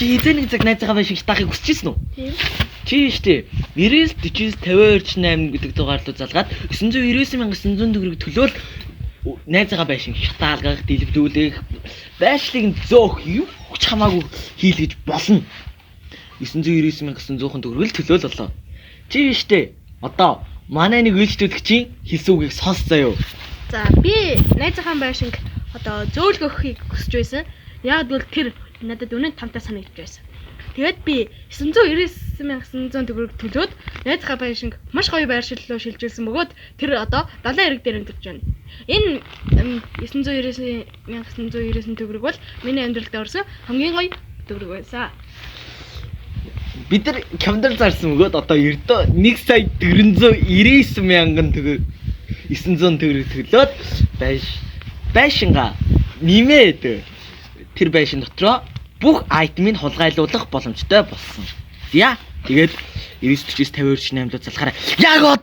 Чи хэзээ нэг цаг найзынхаа байшин шатаахыг хүсэж ирсэн үү? Тийм. Чи штэ 99 49 52 8 гэдэг дугаар руу залгаад 999 900 төгрөг төлөөл найзынхаа байшин шатаалгах, дэлбэлүүлэх, байшлыг зөөх юу ч хамаагүй хийлгэж болно. 999 900 төгрөг л төлөөл болоо. Чи штэ одоо манай нэг үйлчлүүлэгчийн хэлсэн үгийг сонс заяо. За, би найзынхаа байшинг одоо зөөлгөхийг хүсэж байсан. Яг бол тэр надад үнэн тамтай санагдаж байсан. Тэгээд би 999 900 төгрөг төлөөд найзынхаа байшинг маш гоё байршил руу шилжүүлсэн бөгөөд тэр одоо далайн эрэг дээр өндөрлөж байна. Энэ 999 999 төгрөг бол миний амьдралд орсон хамгийн гоё төгрөг байсан. Бид нар компьютер зарсан бөгөөд одоо ердөө 1 сая 499 мянган төгрөг 900 төгрөг төлөөд байшингаа нэмээд тэр байшин дотроо бүх item ыг хулгайлуулах боломжтой болсон. За, тэгээд 99 49 52 8 руу залхаарай. Яг одоо.